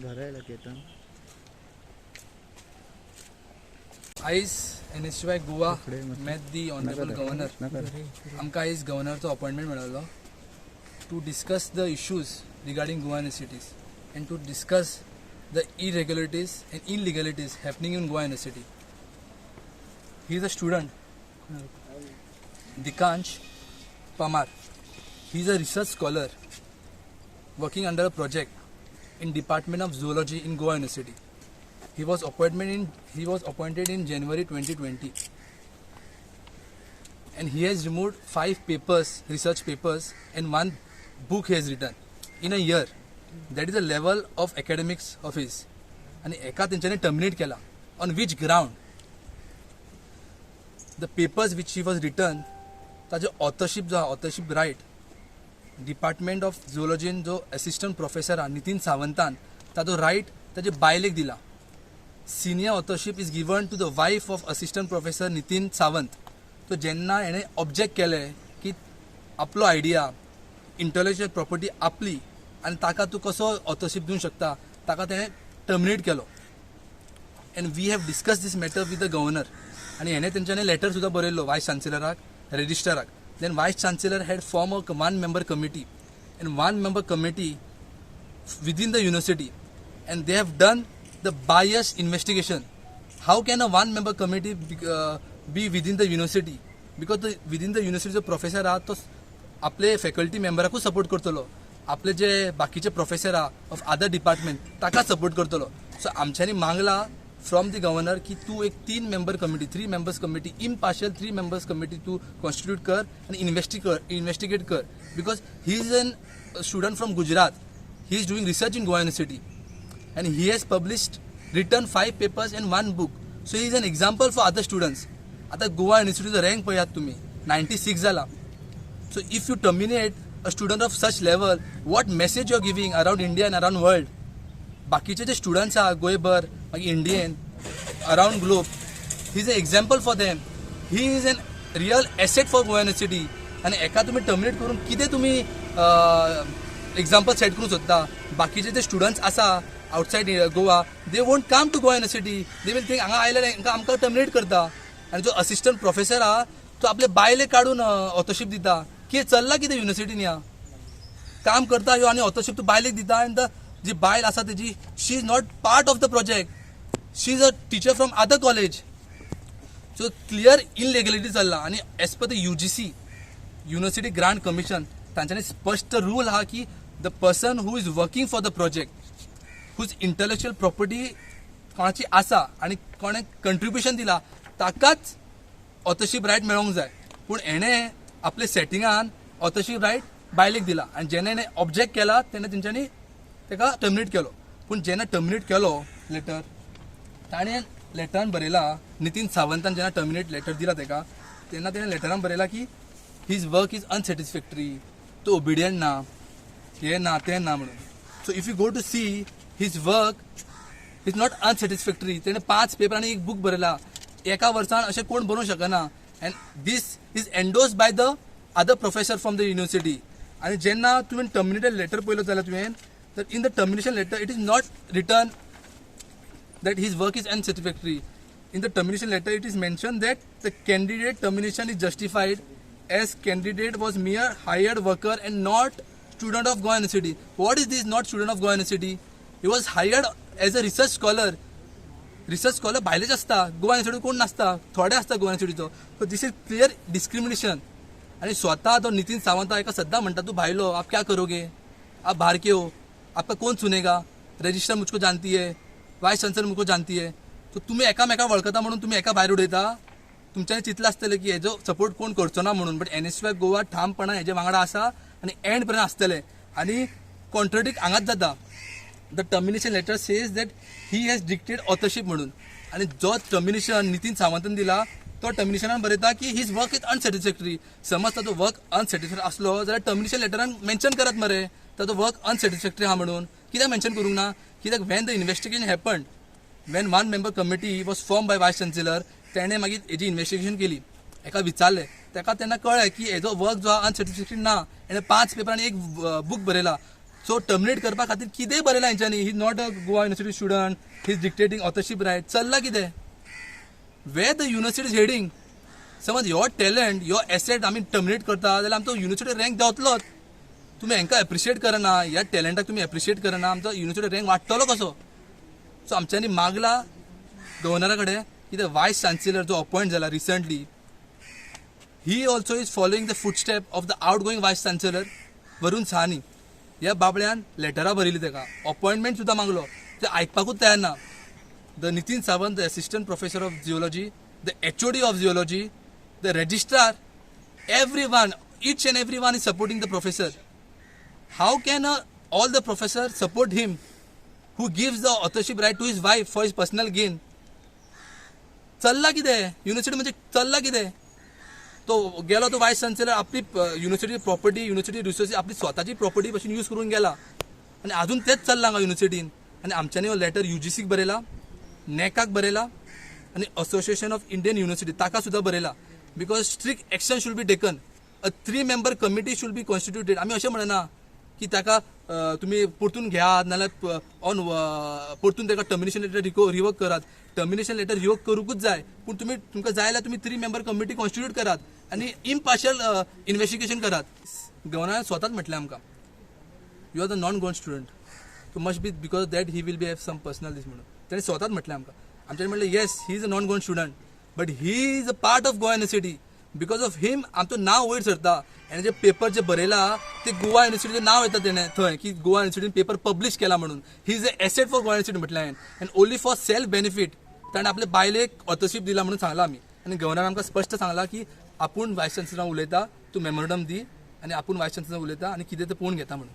घरा केतन. आयज NSUI Goa met the honourable governor. आमकां आयज गव्हर्नरचो अपॉयंटमेंट मेळिल्लो to discuss the issues regarding Goa universities and to discuss the irregularities and illegalities happening in Goa University. He is a student, Dikansh Pamar. He is a research scholar working under a project in Department of Zoology in Goa University. He was appointed in January 2020, and he has removed five papers, research papers, and one book he has written in a year. That is the level of academics of his. आणि एका तेंच्यांनी terminate केला. On which ground? The papers which he was written, ताजे authorship जो आहा, authorship right, department of झुओलॉजीन जो assistant professor आहा नितीन सावंतान ताजो रायट ताजे बायलेक दिला. Senior authorship is given to the wife of assistant professor Nitin Sawant. तो जेन्ना हेणें ऑब्जेक्ट केलें की आपलो आयडिया, इंटलेक्च्युअल प्रॉपर्टी आपली आनी ताका तूं कसो ऑथरशीप दिवंक शकता, ताका तेणें टर्मिनेट केलो. And we have discuss this matter with the governor. आनी हेणें तेंच्यांनी लेटर सुद्दां बरयल्लो voice चान्सलराक, रजिस्ट्राराक. Then vice chancellor had form a one member committee, and one member committee within the university, and they have done the biased investigation. How can a one member committee be within the university? Because within the university जो professor आहा तो आपले faculty मेंबराकूच support करतलो, आपले जे बाकीचे professor आहा of other department ताका support करतलो. सो आमच्यांनी मागला फ्रॉम the governor की तूं एक तीन member committee, three members committee, impartial three members committee तूं कॉन्स्टिट्यूट कर आनी इन्वेस्टिगेट कर, because he is an student from Gujarat. He is doing research in Goa University and he has published, written five papers and one book. So he is an example for other students. आता Goa युनिवर्सिटीचो rank पळयात तुमी, 96 जाला. So if you terminate a student of such level, what message you are giving around India and around world? बाकीचे जे students आहा गोंयभर, मागीर Indian, around globe, he is a example for them. He is an real asset for Goa University. आनी एका तुमी terminate करून कितें तुमी एग्जाम्पल सेट करूंक सोदता? बाकीचे जे स्टुडंट्स आसा outside Goa, they won't come to Goa University. They will think हांगा आयले हांकां आमकां टर्मिनेट करता. आनी जो असिस्टंट प्रोफेसर आहा तो आपले बायलेक काडून ऑथरशीप दिता. कितें चल्लां कितें युनिवर्सिटीन? ह्या काम करता ह्यो आनी ऑथरशीप तूं बायलेक दिता. आनी the जी बायल आसा तेजी, she is not part of the project. She is a teacher from other college. So clear illegality चल्ला. आनी as per the UGC, University Grant Commission, तांच्यांनी स्पश्ट रूल आहा की the person who is working for the project, whose intellectual property कोणाची आसा आनी कोणें कंट्रिब्युशन दिला, ताकाच ऑथरशीप रायट मेळोंक जाय. पूण हेणें आपले सेटिंगान ऑथरशीप रायट बायलेक दिला आनी जेन्ना हेणें ऑब्जेक्ट केला तेन्ना तेंच्यांनी ताका टर्मिनेट केलो. पूण जेन्ना टर्मिनेट केलो लेटर, ताणें लेटरान बरयला, नितीन सावंतान जेन्ना टर्मिनेट लेटर दिला ताका तेन्ना तेणें लेटरान बरयला की his work is unsatisfactory, तो ओबिडियंट ना, हें ना, तें ना म्हणून. So if you go to see, his work is not unsatisfactory. तेणें पांच पेपर आनी एक बूक बरयला एका वर्सान. अशें कोण बरोवंक शकना. And this is endorse by the other professor from the university. आनी जेन्ना तुवें टर्मिनेटेड लेटर पळयलो जाल्यार तुवें तर in the termination letter it is not written that his work is unsatisfactory. In the termination letter, it is mentioned that the candidate termination is justified as candidate was mere hired worker and not student of Goa University. What is this, not student of Goa University? He was hired as a research scholar. Research scholar भायलेच आसता, Goa university कोण नासता, थोडे आसता Goa युनिवर्सिटीचो. So this is clear discrimination. आणि स्वतः तो नितीन सावंत एका सद्दां म्हणटा, तू भायलो, आप क्या करोगे, आप बाहर के हो, आपका कौन सुनेगा, रजिस्ट्रार मुझको जानती है, वायस चान्सलर मुझको जानती है. सो तुमी एकामेका वळखता म्हणून तुमी एका भायर उडयता. तुमच्यांनी चिंतलां आसतलें की हेजो सपोर्ट कोण करचो ना म्हणून, बट एनएसयूआय गोवा ठामपणान हेजे वांगडा आसा आनी एंड पर्यंत आसतले. आनी कॉन्ट्रडिक्ट हांगाच जाता. The termination letter says that he has dictate authorship म्हणून आनी जो टर्मिनेशन नितीन सावंतान दिला तो टर्मिनेशनान बरयता की his work is unsatisfactory. समज ताजो वर्क अनसॅटिस्फायड आसलो जाल्यार टर्मिनेशन लेटरान मेन्शन करात मरे ताजो वर्क अनसॅटिस्फॅक्टरी आहा म्हणून. कित्याक मेन्शन करूंक ना? कित्याक when the investigation happen, when one member committee was form by vice chancellor, तेणें मागीर हेजी इन्वेस्टिगेशन केली, हेका विचारलें, ताका तेन्ना कळ्ळें की हेजो वर्क जो आहा अनसॅटिस्फॅक्टरी ना. हेणें पांच पेपर आनी एक बूक बरयला. सो टर्मिनेट करपा खातीर कितेंय बरयलां हेंच्यांनी. He not a Goa University student, he is dictating authorship right. चल्ला कितें? Where the university is heading? समज हो टॅलंट, हो एसेट आमी टर्मिनेट करता जाल्यार आमचो युनिवर्सिटी रँक देंवतलोच. तुमी हांकां एप्रिशिएट करना, ह्या टॅलंटाक तुमी एप्रिशिएट करना, आमचो युनिवर्सिटी रँक वाडटलो कसो? सो आमच्यांनी मागला गव्हर्नरा कडेन कितें, वायस चान्सिलर जो अपॉयंट जाला recently, he also is following the footstep of the outgoing vice chancellor Varun Sahani. ह्या बाबड्यान लेटरां बरयली, ताका अपॉयंटमेंट सुद्दां मागलो, ते आयकपाकूच तयार ना. The Nitin Sawant, the assistant professor of zoology, the HOD of zoology, the registrar, everyone, each and every one is supporting the professor. How can all the professor support him who gives the authorship right to his wife for his personal gain? चल्ला कितें university म्हणजे? चल्ला कितें? तो गेलो तो voice chancellor, आपली university property, university resources आपली स्वताची प्रॉपर्टी पासून यूज करून गेला आनी अजून तेच चल्लां हांगा युनिवर्सिटीन. आनी आमच्यांनी हो लेटर युजीसीक बरयला, नॅकाक बरयला आनी असोसिएशन ऑफ इंडियन युनिवर्सिटी ताका सुद्दां बरयला, because strict action should be taken. A three member committee should be constituted. आमी अशें म्हणना की ताका तुमी परतून घेयात नाल्यार ऑन परतून ताका टर्मिनेशन लेटर रिवोक करात. टर्मिनेशन लेटर रिवोक करूंकूच जाय, पूण तुमी तुमकां जाय जाल्यार तुमी थ्री मेंबर कमिटी कॉन्स्टिट्यूट करात आनी इम्पार्शियल इन्वेस्टिगेशन करात. गव्हर्नरान स्वताच म्हटलें आमकां, "You are the non Goan student, so must be because that he will be have some personal this" म्हणून ताणें स्वताच म्हटलें आमकां. आमच्यानी म्हणलें, yes, he is a non Goan student, but he is a part of Goa University. Because of him आमचो नांव वयर सरता आनी जे पेपर जे बरयला ते गोवा युनिवर्सिटीचें नांव येता तेणें थंय की गोवा युनिवर्सिटीन पेपर पब्लिश केला म्हणून. He is a asset for Goa University म्हटलें हांवें. And only for self benefit ताणें आपल्या बायलेक ऑथरशीप दिला म्हणून सांगलां आमी. आनी गव्हर्नरान आमकां स्पश्ट सांगलां की आपूण वायस चान्सलरान उलयता, तूं मेमोरंडम दी आनी आपूण वायस चान्सलर उलयता आनी कितें तें पळोवन घेता म्हणून.